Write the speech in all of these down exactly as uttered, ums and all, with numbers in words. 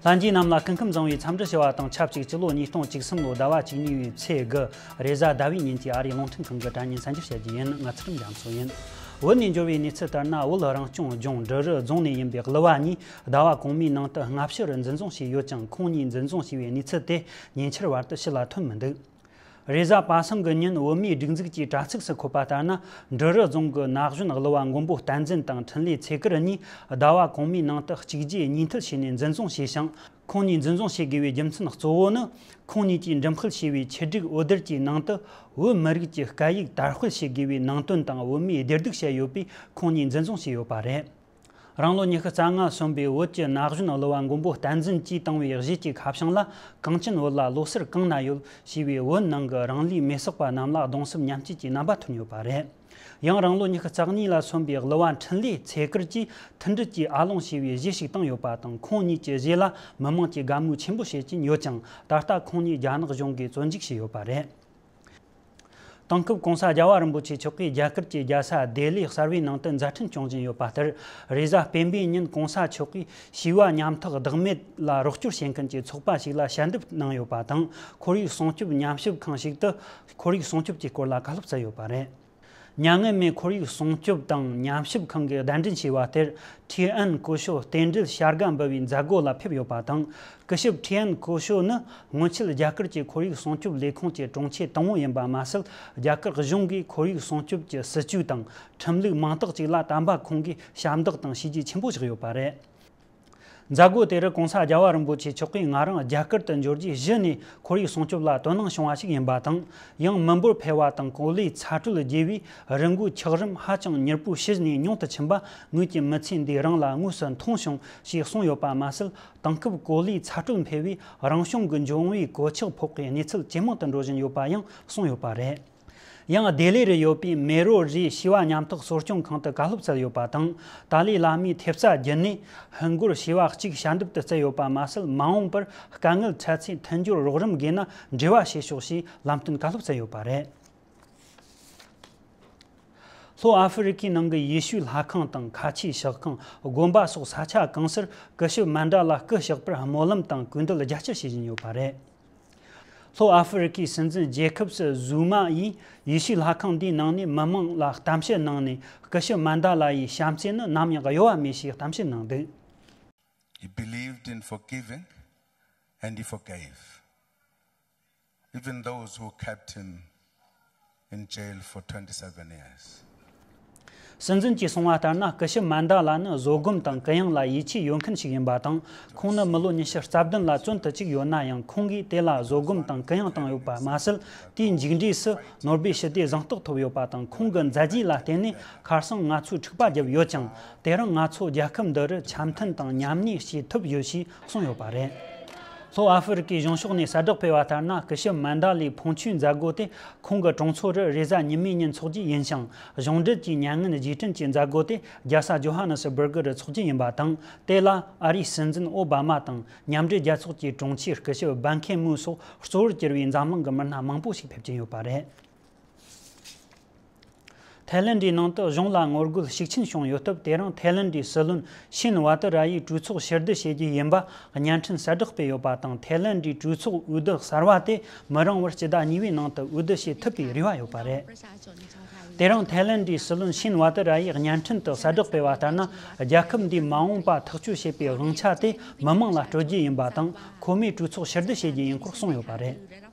ལྷན་རྒྱས་རྣམས་ལ་སྐུ་ཁམས་བཟང་བའི་འཚམས་འདྲི་ཞུ་བ་དང་ཆབས་ཅིག་སྤྱི་ལོ་ཉིས་སྟོང་བཅུ་གསུམ་ལོའི་ཟླ་བ་བཅུ་གཉིས་པའི་ཚེས་དགུ་རེས་གཟའ་ཟླ་བའི་ཉིན་གྱི་ཨ་རིའི་རླུང་འཕྲིན་ཁང་གི་དྲ་བརྙན་གསར་འགྱུར་བཤད་རྒྱུ་ཡིན། ང་ཚུལ་ཁྲིམས་རྒྱ་མཚོ་ཡིན། བོད་ནས་འབྱོར་བའི་གནས་ཚུལ་ལྟར་ན། བོད་རང་སྐྱོང་ལྗོངས་འབྲི་རུ་རྫོང་ནས་ཡིན་པའི་གླུ་བ་གཉིས་ཟླ་བ་གོང་མའི་ནང་དུ་སྔ་ཕྱིར་འཛིན་བཟུང་བྱས་ཡོད་ཀྱང་། ཁོང་གཉིས་འཛིན་བཟུང་བྱས་པའི་གནས་ཚུལ་དེ་ཉེ་ཆར་བར་དུ་ཕྱི་ལ་ཐོན་མི་འདུག་རེས་གཟའ་པ་སངས་ཀྱི་ཉིན་བོད་མིའི་སྒྲིག་འཛུགས་ཀྱི་དྲ་ཚིགས་སུ་འཁོད་པ་ལྟར་ན། འབྲི་རུ་རྫོང་གི་ན་གཞོན་གླུ་བ་མགོན་པོ་བསྟན་འཛིན་དང་འཕྲིན་ལས་ཚེ་གར་གཉིས་ཟླ་བ་གོང་མའི་ནང་དུ་གཅིག་རྗེས་གཉིས་མཐུད་བྱས་ནས་འཛིན་བཟུང་བྱས་ཤིང་། ཁོང་གཉིས་འཛིན་བཟུང་བྱེད་དགོས་པའི་རྒྱུ་མཚན་གཙོ་བོ་ནི། ཁོང་གཉིས་ཀྱིས་འགྲེམས་སྤེལ་བྱས་པའི་ཆེད་སྒྲིག་འོད་སྡེར་གྱི་ནང་དུ་བོད་མི་རིགས་ཀྱི་སྐད་ཡིག་དར་སྤེལ་བྱེད་དགོས་པའི་ནང་དོན་དང་བོད་མིའི་བདེ་སྡུག་བཤད་ཡོད་པས། ཁོང་གཉིས་འཛིན་བཟུང་བྱས་ཡོད་པ་རེད། རང་ལོ་ཉི་ཤུ་རྩ་ལྔ་སོན་པའི་བོད་ཀྱི་ན་གཞོན་གླུ་བ་མགོན་པོ་བསྟན་འཛིན་གྱིས་བཏང་བའི་གཞས་ཀྱི་ཁ་བྱང་ལ། གངས་ཅན་བོད་ལ་ལོ་སར་གང་ན་ཡོད་ཞེས་པའི་བོད་ནང་གི་རང་ལུས་མེ་བསྲེགས་པ་རྣམས་ལ་གདུང་སེམས་མཉམ་སྐྱེད་ཀྱི་རྣམ་པ་ཐོན་ཡོད་པ་རེད། ཡང་རང་ལོ་ཉི་ཤུ་རྩ་གཉིས་ལ་སོན་པའི་གླུ་བ་འཕྲིན་ལས་ཚེ་གར་གྱིས་མཐུན་སྒྲིལ་གྱི་ཨ་ལོང་ཞེས་པའི་གཞས་ཤིག་བཏང་ཡོད་པ་དང་། ཁོང་གཉིས་ཀྱི་གཞས་ལ་མི་མང་གིས་དགའ་མོས་ཆེན་པོ་བྱེད་ཀྱིན་ཡོད་ཀྱང་། ད་ལྟ་ཁོང་གཉིས་རྒྱ་ནག་གཞུང་གིས་བཙོན་འཇུག་བྱས་ཡོད་པ་རེད། དེང་སྐབས་༸གོང་ས་༸རྒྱལ་བ་རིན་པོ་ཆེ་མཆོག་གིས་རྒྱ་གར་གྱི་རྒྱལ་ས་ལྡི་ལི་གསར་པའི་ནང་དུ་མཛད་འཕྲིན་སྐྱོང་བཞིན་ཡོད་པ་ལྟར། རེས་གཟའ་སྤེན་པའི་ཉིན་༸གོང་ས་མཆོག་གིས་བྱིས་པ་ཉམ་ཐག་བདག་མེད་ལ་རོགས་སྐྱོར་བྱེད་མཁན་གྱི་ཚོགས་པ་ཞིག་ལ་ཞལ་འདེབས་གནང་ཡོད་པ་དང་། ཁོར་ཡུག་སྲུང་སྐྱོབ་ཉམས་ཞིབ་ཁང་ཞིག་ཏུ་ཁོར་ཡུག་སྲུང་སྐྱོབ་ཀྱི་སྐོར་ལ་བཀའ་སློབ་སྩལ་ཡོད་པ་རེད། མྱ་ངན་མེད་ཁོར་ཡུག་སྲུང་སྐྱོབ་དང་ཉམས་ཞིབ་ཁང་གིས་གདན་འདྲེན་བྱས་པ་དེར། ཁྲི་ཨན་སྐུ་ཞབས་རྟེན་འབྲེལ་བྱ་དགའ་འབུལ་བའི་མཛད་སྒོ་ལ་ཕེབས་ཡོད་པ་དང་། སྐུ་ཞབས་ཁྲི་ཨན་སྐུ་ཞབས་ནི་སྔོན་ཆད་རྒྱ་གར་གྱི་ཁོར་ཡུག་སྲུང་སྐྱོབ་ལས་ཁུངས་ཀྱི་དྲུང་ཆེ་དང་པོ་ཡིན་པ་མ་ཟད། རྒྱ་གར་གཞུང་གིས་ཁོར་ཡུག་སྲུང་སྐྱོབ་ཀྱི་སྲིད་ཇུས་དང་ཁྲིམས་ལུགས་མང་དག་ཅིག་ལ་དམ་པ་ཁོང་གིས་ཞབས་འདེགས་དང་བྱས་རྗེས་ཆེན་པོ་བཞག་ཡོད་པ་རེད། མཛད་སྒོ་དེར་༸གོང་ས་༸རྒྱལ་བ་རིན་པོ་ཆེ་མཆོག་གིས་ང་རང་རྒྱ་གར་དུ་འབྱོར་རྗེས་གཞི་ནས་ཁོར་ཡུག་སྲུང་སྐྱོབ་ལ་དོ་སྣང་བྱུང་བ་ཞིག་ཡིན་པ་དང་། ཡང་མི་འབོར་འཕེལ་བ་དང་གོ་ལའི་ཚ་དྲོད་རྒྱས་པས་རི་མགོའི་འཁྱགས་རོམ་ཧ་ཅང་མྱུར་པོའི་ཕྱིར་ནས་ཉུང་དུ་ཕྱིན་པ་ངོས་ཀྱི་མི་ཚེ་འདི་རང་ལ་དངོས་སུ་མཐོང་བྱུང་ཞེས་གསུངས་ཡོད་པ་མ་ཟད། དེང་སྐབས་གོ་ལའི་ཚ་དྲོད་འཕེལ་བས་རང་བྱུང་གི་འབྱུང་བའི་གོད་ཆག་ཕོག་པའི་གནས་ཚུལ་ཇེ་མང་དུ་འགྲོ་བཞིན་ཡོད་པ་ཡང་གསུངས་ཡོད་པ་རེད། ཡང་ལྡི་ལི་རུ་ཡོད་པའི་མེ་རོ་རིའི་བྱིས་པ་ཉམ་ཐག་གསོ་སྐྱོང་ཁང་དུ་བཀའ་སློབ་སྩལ་ཡོད་པ་དང་། ཏཱ་ལའི་བླ་མའི་ཐེབས་རྩ་བརྒྱུད་ནས་ཧིན་སྒོར་བྱིས་པ་གཅིག་ཞལ་འདེབས་དུ་བསྩལ་ཡོད་པ་མ་ཟད། མ་འོངས་པར་དཀའ་ངལ་འཕྲད་ཚེ་མཐུན་སྦྱོར་རོགས་རམ་དགོས་ན་འབྲེལ་བ་བྱེད་ཤོག་ཞེས་ལམ་སྟོན་བཀའ་སློབ་སྩལ་ཡོད་པ་རེད། ལྷོ་ཨ་ཧྥེ་རི་ཁའི་ནང་གི་ཡེ་ཤུའི་ལྷ་ཁང་དང་ཁ་ཆེའི་ཤག་ཁང་། དགོན་པ་སོགས་ས་ཆ་གང་སར་སྐུ་ཞབས་མན་ཌ་ལ་སྐུ་གཤེགས་པར་སྨོན་ལམ་དང་གུས་འདུད་རྒྱ་ཆེར་བྱེད་བཞིན་ཡོད་པ་རེད། ལྷོ་ཨ་ཧྥེ་རི་ཁའི་སྲིད་འཛིན་ཇེ་ཁབ་སི་ཛུ་མ་ཡིས་ཡེ་ཤུའི་ལྷ་ཁང་འདིའི་ནང་ནས་མི་མང་ལ་གཏམ་བཤད་གནང་ནས། སྐུ་ཞབས་མན་ཌ་ལ་ཡི་བྱམས་བརྩེ་ནི་ནམ་ཡང་གཡོ་བ་མེད་ཞེས་གཏམ་བཤད་གནང་འདུག He believed in forgiving and he forgave, even those who kept him in jail for twenty-seven years. སྲིད་འཛིན་གྱིས་གསུངས་པ་ལྟར་ན། སྐུ་ཞབས་མན་ཌ་ལ་ནི་བཟོད་སྒོམ་དང་གུ་ཡངས་ལ་ཡིད་ཆེས་ཡོད་མཁན་ཞིག་ཡིན་པ་དང་། ཁོང་ནི་མི་ལོ་ཉི་ཤུ་རྩ་བདུན་ལ་བཙོན་དུ་བཅུག་ཡོད་ན་ཡང་། ཁོང་གིས་དེ་ལ་བཟོད་སྒོམ་དང་གུ་ཡངས་བཏང་ཡོད་པ་མ་ཟད། དེའི་མཇུག་འབྲས་སུ་ནོ་སྦེལ་ཞི་བདེའི་གཟེངས་རྟགས་ཐོབ་ཡོད་པ་དང་། ཁོང་གི་མཛད་རྗེས་ལ་བརྟེན་ནས་ཁ་སང་ང་ཚོས་འཁྲུག་པ་བརྒྱབ་ཡོད་ཀྱང་། དེ་རིང་ང་ཚོ་རྒྱལ་ཁབ་འདི་རུ་འཆམ་མཐུན་དང་མཉམ་གནས་བྱེད་ཐུབ་ཡོད་ཞེས་གསུངས་ཡོད་པ་རེད། ལྷོ་ཨ་ཧྥེ་རི་ཁའི་གཞུང་ཕྱོགས་ནས་གསལ་བསྒྲགས་སྤེལ་བ་ལྟར་ན། སྐུ་ཞབས་མན་ཌ་ལའི་ཕོན་ཆེན་མཛད་སྒོ་དེ་ཁོང་གི་གྲོང་ཚོ་རུ་རེས་གཟའ་ཉི་མའི་ཉིན་འཚོགས་རྒྱུ་ཡིན་ཞིང་། གཞུང་འབྲེལ་གྱི་མྱ་ངན་རྗེས་དྲན་གྱི་མཛད་སྒོ་དེ་རྒྱལ་ས་ཇོ་ཧ་ནེ་སི་སྦུར་གི་རུ་འཚོགས་རྒྱུ་ཡིན་པ་དང་། དེ་ལ་ཨ་རིའི་སྲིད་འཛིན་ཨོ་བྷ་མ་དང་། མཉམ་འབྲེལ་རྒྱལ་ཚོགས་ཀྱི་དྲུང་ཆེ་སྐུ་ཞབས་བན་ཁེ་མུའུ་སོགས་གཙོ་བོར་གྱུར་བའི་འཛམ་གླིང་གི་མི་སྣ་མང་པོ་ཞིག་ཕེབས་ཀྱིན་ཡོད་པ་རེད། ཐའི་ལེན་ཌིའི་ནང་དུ་གཞུང་ལ་ངོ་རྒོལ་ཤུགས་ཆེན་བྱུང་ཡོད་སྟབས། དེ་རིང་ཐའི་ལེན་ཌིའི་སྲིད་བློན་ཤིན་ཝ་ཏི་ར་ཡིས་གྲོས་ཚོགས་ཕྱིར་བསྡུ་བྱེད་རྒྱུ་ཡིན་པ་བརྙན་འཕྲིན་གསལ་བསྒྲགས་སྤེལ་ཡོད་པ་དང་། ཐའི་ལེན་ཌིའི་གྲོས་ཚོགས་འོས་བསྡུ་གསར་བ་དེ་མི་རིང་བར་སྤྱི་ཟླ་གཉིས་པའི་ནང་དུ་འོས་བསྡུ་བྱེད་ཐུབ་པའི་རེ་བ་ཡོད་པ་རེད། དེ་རིང་ཐའི་ལེན་ཌིའི་སྲིད་བློན་ཤིན་ཝ་ཏི་ར་ཡིས་བརྙན་འཕྲིན་དུ་གསལ་བསྒྲགས་སྤེལ་བ་ལྟར་ན། རྒྱལ་ཁབ་འདིའི་མ་འོངས་པ་ཐག་གཅོད་བྱེད་པའི་དབང་ཆ་དེ་མི་མང་ལ་སྤྲོད་རྒྱུ་ཡིན་པ་དང་། ཁོ་མོས་གྲོས་ཚོགས་ཕྱིར་བསྡུ་བྱེད་རྒྱུ་ཡིན་སྐོར་གསུངས་ཡོད་པ་རེད།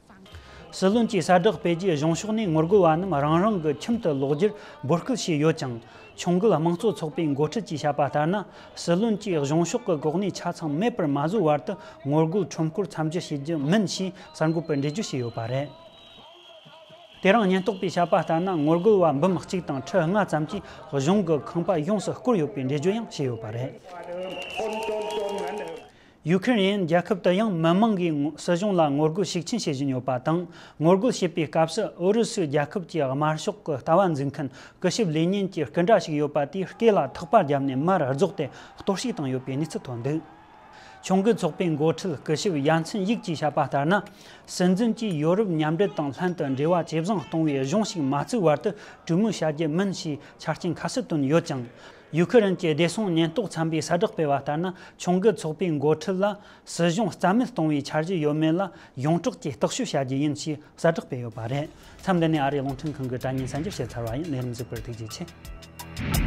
སྲིད་བློན་གྱིས་གསལ་བསྒྲགས་སྤེལ་རྗེས། གཞུང་ཕྱོགས་ནས་ངོ་རྒོལ་བ་རྣམས་རང་རང་གི་ཁྱིམ་དུ་ལོག་རྒྱུར་འབོད་སྐུལ་བྱས་ཡོད་ཀྱང་། ཁྱོང་རྒོལ་དམངས་གཙོ་ཚོགས་པའི་འགོ་ཁྲིད་ཀྱིས་བཤད་པ་ལྟར་ན། སྲིད་བློན་གྱིས་གཞུང་ཕྱོགས་ཀྱི་གོ་གནས་ཆ་ཚང་མེད་པར་མ་བཟོ་བར་དུ་ངོ་རྒོལ་ཁྲོམ་སྐོར་མཚམས་འཇོག་བྱེད་རྒྱུ་མིན་ཞེས་གསར་འགོད་པར་འགྲེལ་བརྗོད་བྱས་ཡོད་པ་རེད། དེ་རིང་ཉེན་རྟོག་པས་བཤད་པ་ལྟར་ན། ངོ་རྒོལ་བ་འབུམ་གཅིག་དང་ཁྲི་ལྔ་ཙམ་གྱིས་གཞུང་གི་ཁང་པ་ཡོངས་སུ་བསྐོར་ཡོད་པའི་འགྲེལ་བརྗོད་ཡང་བྱས་ཡོད་པ་རེད། ཡུ་ཁེ་རེན་རྒྱལ་ཁབ་ཏུ་ཡང་མི་མང་གིས་ངོ་སྲིད་གཞུང་ལ་ངོ་རྒོལ་ཤུགས་ཆེན་བྱེད་བཞིན་ཡོད་པ་དང་། ངོ་རྒོལ་བྱེད་པའི་སྐབས་སུ་ཨུ་རུ་སུའི་རྒྱལ་ཁབ་ཀྱི་དམར་ཤོག་གི་ལྟ་བ་འཛིན་མཁན་སྐུ་ཞབས་ལེ་ཉིན་གྱི་སྐུ་འདྲ་ཞིག་ཡོད་པ་དེའི་སྐེ་ལ་ཐག་པ་བརྒྱབ་ནས་མར་རྫོགས་ཏེ་གཏོར་བཤིག་བཏང་ཡོད་པའི་གནས་ཚུལ་ཐོན་འདུག་ཁྱུང་རྒུད་ཚོགས་པའི་འགོ་ཁྲིད་སྐུ་ཞབས་ཡན་ཚན་ཡིག་གིས་བཤད་པ་ལྟར་ན། སྲིད་འཛིན་གྱིས་ཡོ་རོབ་མཉམ་འབྲེལ་དང་ལྷན་དུ་འབྲེལ་བ་ཇེ་བཟང་གཏོང་བའི་གཞུང་ཞིག་མ་བཙུགས་བར་དུ་གྲོས་མོལ་བྱ་རྒྱུ་མིན་ཞེས་ཆ་རྐྱེན་ཁ་གསལ་བཏོན་ཡོད་ཅིང་། ཡུ་ཁུ་རེན་གྱི་བདེ་སྲུང་ཉེན་རྟོག་ཚན་པས་གསལ་བསྒྲགས་སྤེལ་བ་ལྟར་ན། ཁྱུང་རྒུད་ཚོགས་པའི་འགོ་ཁྲིད་ལ་སྲིད་གཞུང་རྩ་མེད་གཏོང་བའི་འཆར་གཞི་ཡོད་མེད་ལ་ཡོངས་གྲགས་ཀྱིས་བརྟག་ཞིབ་བྱ་རྒྱུ་ཡིན་ཞེས་གསལ་བསྒྲགས་སྤེལ་ཡོད་པ་རེད། མཚམས་འདི་ནས་ཨ་རིའི་རླུང་འཕྲིན་ཁང་གི་དྲ་བརྙན་གསར་འགྱུར་བཤད་ཚར་བ་ཡིན། ལས་རིམ་གཟིགས་པར་ཐུགས་རྗེ་ཆེ།